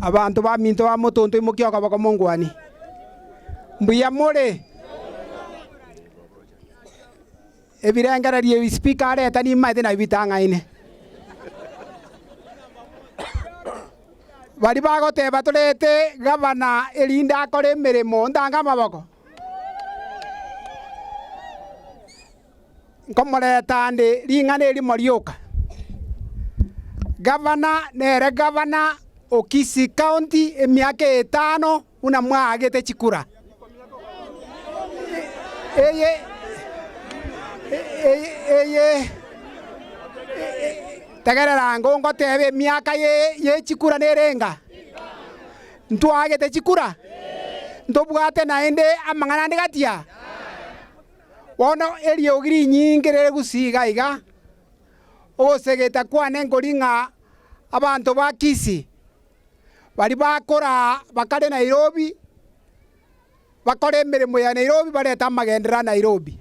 Abanto baminto ba motonto imokia okoboko mongwani. Mbuya more? Ebirengererio ebi speaker areta nimaete nabio bitang'aine. Baria bagoteba torete gavana erinde akore emeremo ntange amaboko. Nkomoreta nde ring'ana erimo rioka, Gavana nere gavana o Kisii County emiaka etano buna mwaagete chikura. Eye eye tegerera ango ngotebe emiaka ye chikura nere enga? Ntwaagete chikura? Ntobwate naende amang'ana ande gati aa? Bono eriogi rinyinge rire gusii iga iga, ogosegeta kwane nkori ng'a abanto ba Kisii baria bakoraa bakare Nairobi, bakore emeremo ya Nairobi barete amagenderero a Nairobi.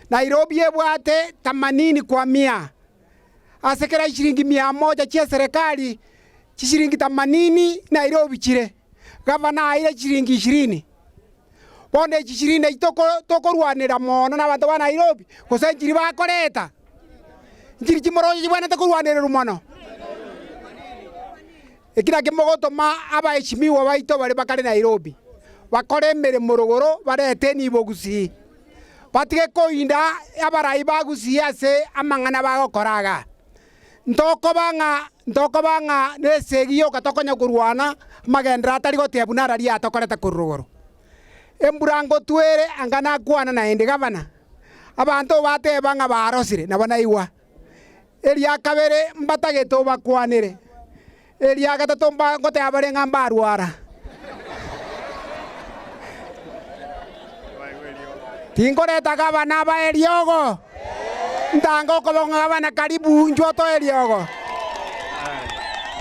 Nairobi ebwate themanini kwa mia, ase kera chiringi mia moja chia eserekari, chishiringi themanini Nairobi chire, gavana aire chiringi ishirini. Bono echi chirinde echi tokorwanera mono nabanto ba Nairobi, gose nchiri bakoreta, nchiri chimoroche chibwenerete korwanererwa mono. Eki nakio mogotoma abaheshimiwa baito baria bakare Nairobi, bakore emeremo rogoro barete enibo gusii, batige koinda abarai ba gusii ase amang'ana bagokora igaa. Ntokoba ng'a ntokoba ng'a nesegi yoka tokonya korwana amagenderero atari gotebwa buna araria atokorete korwa rogoro. Embura ngotwere anga nakwana naende gavana, abanto obateba ng'a barosire nabo naigwa. Eria kabere mbatagete obakwanere, eria gatato mba ngoteba bare ng'a mbarwara. Tinkoreta gavana abae eriogo, ntange okoba ng'a gavana karibu inchuo otoe eriogo.